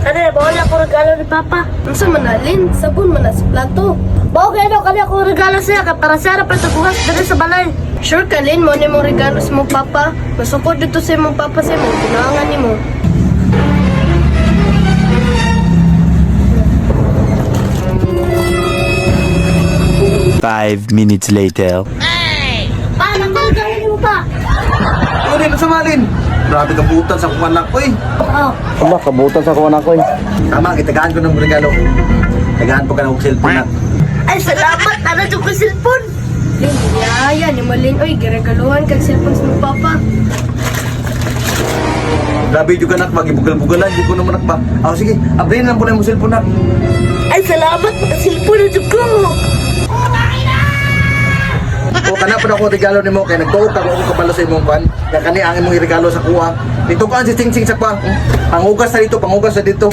Kani, mao na ako regalo ni Papa. Unsa man na, Lin? Sabon man na sa plato. Mao kay no kani ako regalo siya kay para siya ra patuguhas diri sa balay. Sure ka, Lin, mo ni mong regalo sa mong papa. Masukod dito sa imong papa sa imong tinuangan nimo. 5 minutes later. Pa, nang regalo nimo pa. Ano din sa malin? Grabe kabutan sa akong anak ko eh. Oh, Aba, kabutan sa kuwan ako eh. Tama, gitagaan ko ng regalo. Tagaan po ka ng cellphone na. Ay, salamat ana jud ko cellphone. Lin, yaya ni mo, Lin. Oy, giregaluhan kag cellphone sa mong papa. Grabe yung anak, magibugal-bugalan, di ko naman ba. Ah, sige, abrin lang po na yung cellphone na. Ay, salamat maka cellphone na jud ko. O kana po na ako regalo nimo kay nagtuo ka ako kabalo sa imong kwan. Kaya kani ang imong regalo sa kuha. Dito ko ang si Sing Sing sa kuha. Panghugas na dito, panghugas na dito.